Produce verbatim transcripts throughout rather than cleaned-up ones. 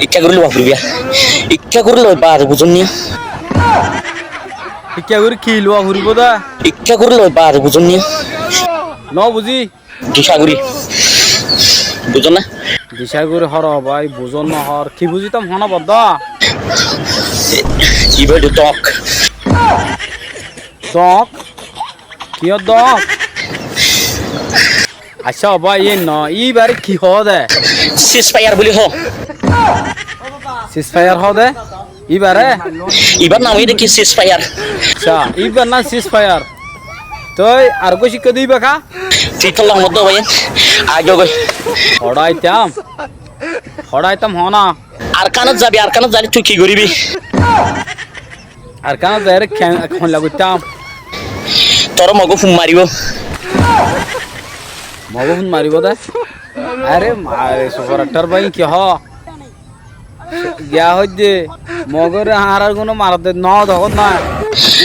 Ikká gorí lowa foribó. Ikká gorí lowa baade buzón niya. Ikká gorí ki lowa foribó dé? Ikká gorí lowa baade buzón niya. No buzí. Dicá gorí. Buzón na? Dicá gorí hór bái, buzón no hór. Ki buzítam hó na bodda? Ibá dók. Dók? Kiyór dók? Accá, ó bái, yín no, íbaré ki hoó dé? Ceasefire buli hoó. Ceasefire hoó dé? Íbaré? Íbar nam óilde ki ceasefire. Accá, íbar nam ceasefire. Toi areggúa cíkka dé íba ká? Tui tolla hoódde bái, aigga goi. Hoçé aitám? Hoçé aitám hoó na. Arkanot zabi, Arkanot zaile tui ki goríbi? Arkanot zaiyóre keén, hoilla goittám? Toré Mogó fun maribó. Mogó fun maribó dé? Are mare, Super Actor bái, ki hoó? Giya hoiddé, Mogóre añárar gunó maredde, no, tokón na.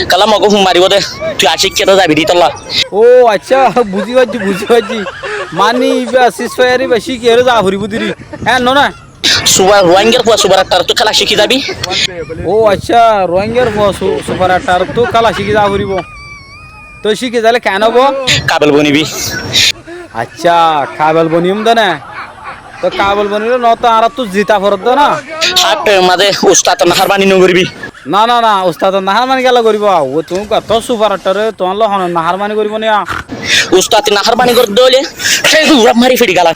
Kala Mogó fun maribó dé, tui acík kiyólla zabi dé tolla. Ó, accá, buzí faijjí, buzí faijjí. Mani ibá ceasefire ibá cíkiyóre za foribó dé ri. Héen no na? Subar, Ruáingar fua Super Actor ottu kéla cíki zabi. Ó accá, Ruáingar fua su-, Super Actor ottu kéla cíki za foribó. Toi cíki zaile keén óibo? Kabel bonibi. Accá, kabel boniyum dé né. Toi kabel bonile no toi añáráttu zita foredde na. Hár thaimor mazé ustator naformani no goribi. Na, na, na, ustator naformani kiyólla goribo? Ó tuñí gotó Super Actor, tuáñlla hone naformani goribo niya? Ustator naformani goredde óile, théng uñra mari firi gala.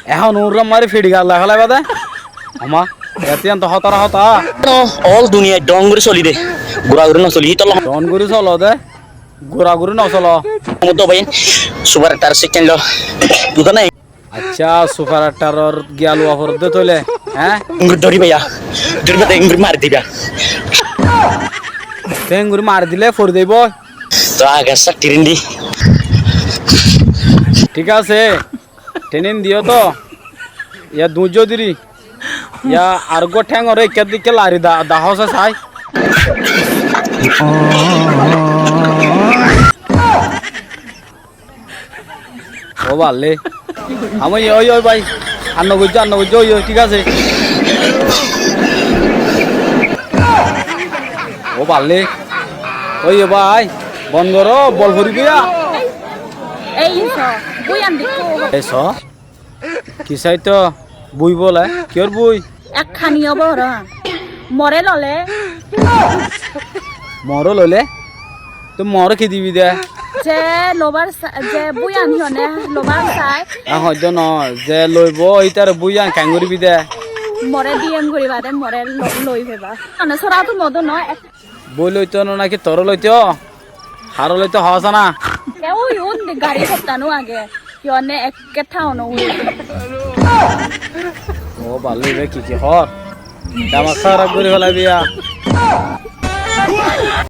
Ehón uñra mari firi gala félaiba dé. Ó ma, etiyan to hotara hotá. No, all duniyai dhon gorí solidé. Gura gorí no soli, hítolla. Dhon gorí solo dé. Gura gorí no solo. Muddo bái, Super Actor second lo. Buzó nai? Accá, Super Actor or giya luwa foredde tóile, hé? Enggori dóriba ya. Dóriba de enggori mari diba. Te enggori mari dile fori zaibo. To age sa tirin di. Thík asé. Tirin diyo to. Ya duijjó diri. Ya areggúa théngoré ekká dikká lari da, da hosé sai. Ó balle. Ami, ói, ói, bái. Ar no goijjó, ar no goijjó, ói, ói, thík asé. Ó balle. Ói, ó bái. Bon goró, bol foribó ya. Ei, so, bui an dikko. Ei, so. Ki saito? Bui bole? Kiyór bui? Ek hani obo oro. More lole. More lole? Tui more ki dibi de? Je lobar sa-, je buiyan hone lobar sai. A hoiddo no, je loibo, ítare buiyan keén goribi de? More D M goriba de, more lo-, loi feba. Mane sora tu modo no, ek- Bui loito no naki tore loito? Hare loito hoó sa na? Ke ui undi gari hotta no age. Ki honne ekke thaun o ui. Ó balle, ibe ki ki hoór? Damak háraf gorí félaibi ya.